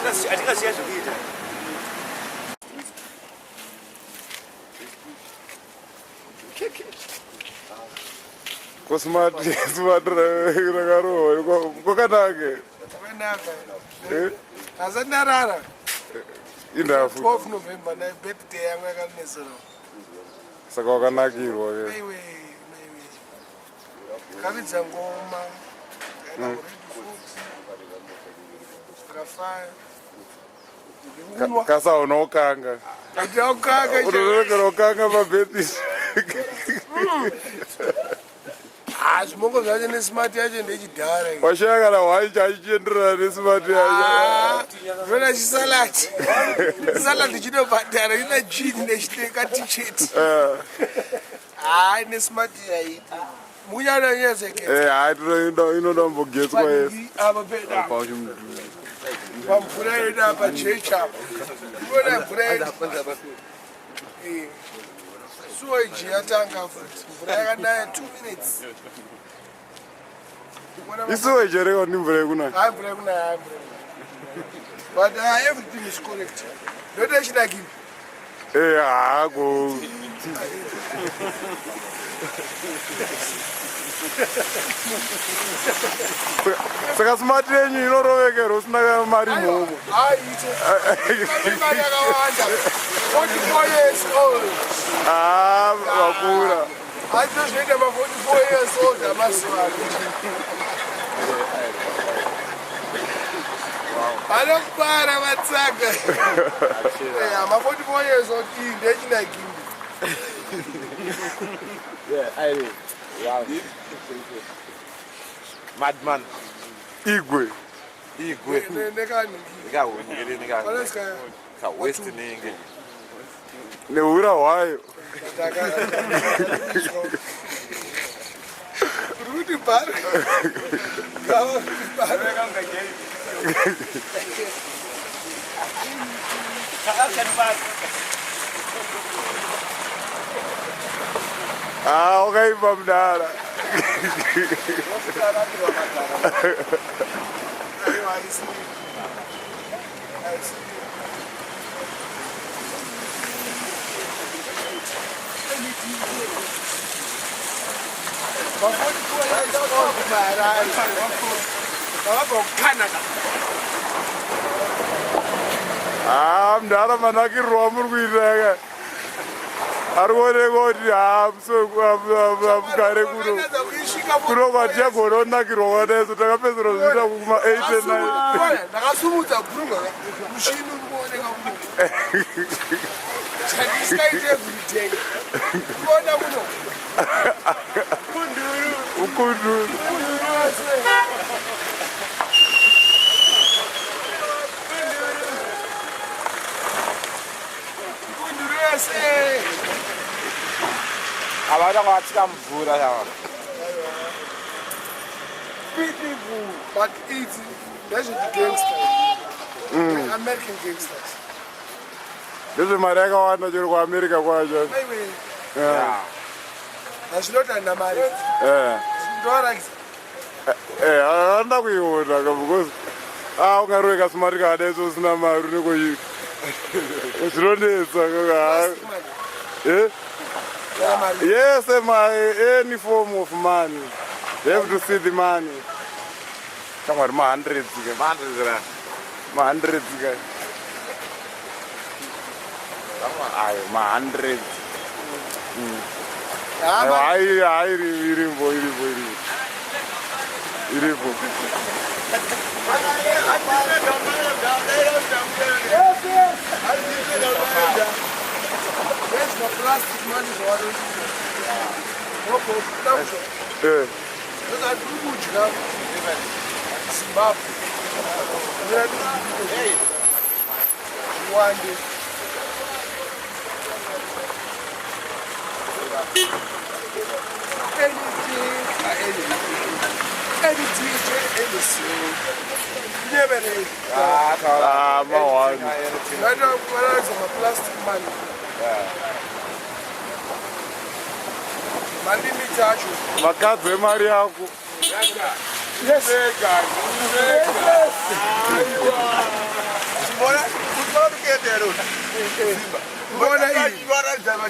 atikasiya zvekuita. Smart rakarohwa kwakanaka. Azandarara. Indafu. 12 November na birthday yangu yakanetsera. Saka wakanakirwa ke. Maiwe. Kavidza ngoma. Kafaya. Kasaona ukanga. Ukanga. Unorekera ukanga mabirthday. Zvimongo zvacho nesmart yacho ndechidhara. Washaya kana wacho achienderana nesmart yacho. Zvona chisalati. Salati chinobhadhara ina jini nechiteka t-shirt. Nesmart yaiti. Munyana nyezeke. Inoda mbogetswa yese. Apa peda. Pamvura yedu apa jecha. Unoona mvura yedu. Suwaji yatanga futi. Mvura yakanaya 2 minutes. Isuwaji reko ndi mvura yekunaya. Mvura yekunaya. But everything is correct. Not that should I give. Go. Saka smart yenyu inorovekera usina mari mumo. Mari yakawanda. 44 years old. Vakura. I just made about 44 years old. I don't para matsaga. I'm 44 years old. Yeah, I do. Wow. Madman. Igwe. West ninge. Neura wayo. Rudy bar. Okay, Bamdara. Mdara manakirwa muri kuitaka. Arikuoneka kuti mugare kuno kwatiagona kunakirwa kwaneso takapedzera zviita kuma 8 and 9. Ndakasumudza bhurungwa mushini uri kuoneka chandisikaite everyday kuona kuno ukunduru yese Abada ngathika mvura yawa. People, but it's that's the gangsters. American gangsters. ndizve mari yakawanda chiri kuamerica kwacho. Hazvinodana mari. Haanda kuiona because ungaroveka smari kada iso usina mari uneko zvinonetsa. Yes, any form of money. They have to see the money. Come on, ma hundreds. Ma hundreds. Ma hundreds. There's no plastic money for all this. Those are good now. Zimbabwe. One day. Anything. Never know. My one. I don't want plastic money. Mandini chacho. Makadze mari yako. Yes. Mbona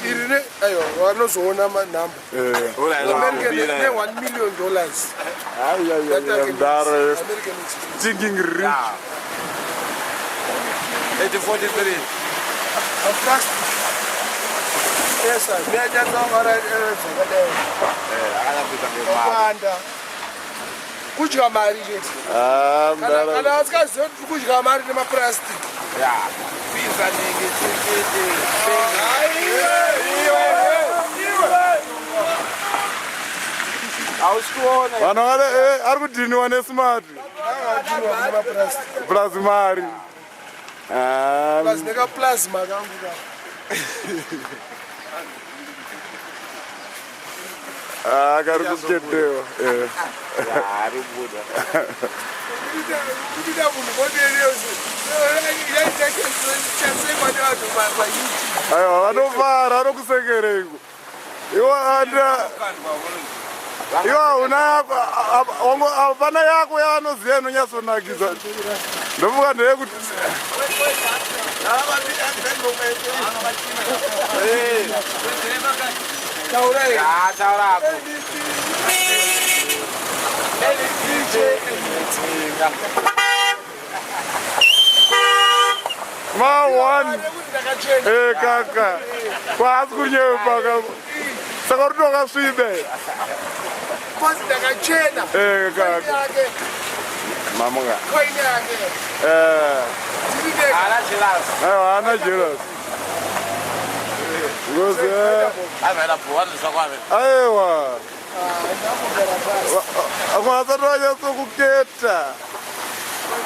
iri ne ayo vanozoona manhamba ne $1 million. Mdaro thinking rich. 1843. Yes, sir. Me just ngora zvakadai. Kudya mari chete. Mdaro. Kana asikaziva kuti kudya mari nemapurastic. Yeah. Pizza nigga, Vanhu ari kudhiniwa nesmart plus mari. Plus nekaplasma kangu ka. Kari kuketewa. Kuita munhu koderiyosi. Aiwa vanofara vanokusekereiko. Iwo hapana yako yavanoziva inonyatsonakidza. Ndomuka ndeyekuti Ma1 kaka kwasi kunyepa saka rutoka svibe Kozi ndakachena. kaka mamunga Koine yake. Hana jealous. Aiwa. Amwe asati vanyatso kuketa.